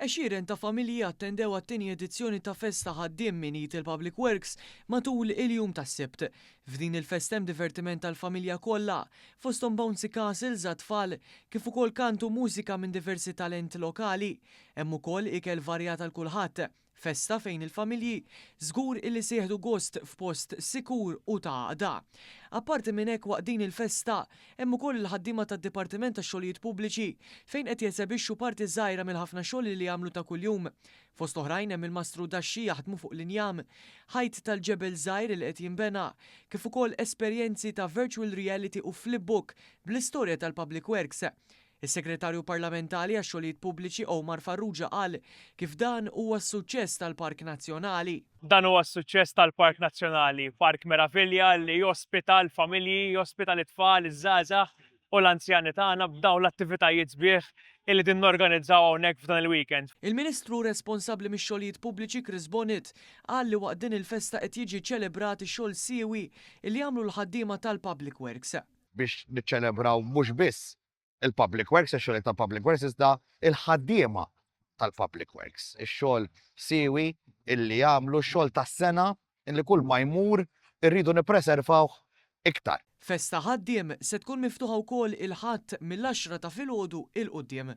Għexieren ta' familji attendew għat-tieni edizzjoni ta' Festa Ħaddiem minn id il-Public Works matul il-jum tas-Sibt. F'din il-festa hemm divertiment għall-familja kollha, fosthom bouncy castles għat-tfal, kif ukoll kant u mużika minn diversi talent lokali. Hemm ukoll ikel varjat għal kulħadd. Festa fejn il-familji żgur illi se jieħdu gost f'post sikur u ta' għaqda. Apparti minn hekk waqt din il-festa hemm ukoll il-ħaddiema tad-Dipartiment tax-Xogħlijiet Pubbliċi fejn qed jesebixxu parti żgħira mill-ħafna xogħol li jagħmlu ta' kuljum. Fost oħrajn hemm il-mastrudaxxi jaħdmu fuq l-injam, ħajt tal-ġebel żgħir li qed jinbena, kif ukoll esperjenzi ta' virtual reality u flipbook bl-istorja tal-Public Works. Is-Segretarju Parlamentari għax-Xogħlijiet Pubbliċi Omar Farrugia qal kif dan huwa s-suċċess tal-Park Nazzjonali. Dan huwa s-suċċess tal-Park Nazzjonali, park meravilja li jospita l-familji, jospita lit-tfal, iż-żgħażagħ u l-anzjani tagħna b'dawn l-attivitajiet sbieħ illi din norganizzaw hawnhekk f'dan il-weekend. Il-Ministru responsabbli mix-Xogħlijiet Pubbliċi Chris Bonett qal li waqt din il-festa qed jiġi ċċelebrat ix-xogħol siewi li jagħmlu l-ħaddiema tal-Public Works. Biex niċċelebraw mhux biss il-Public Works, ix-xogħol tal-Public Works, iżda il-ħaddiema tal-Public Works, ix-xogħol siewi illi jagħmlu x-xogħol tas-sena illi kull ma jmur irridu nippreservawh iktar. Festa Ħaddiem se tkun miftuħa wkoll il-Ħadd mill-għaxra ta' filgħodu 'il quddiem.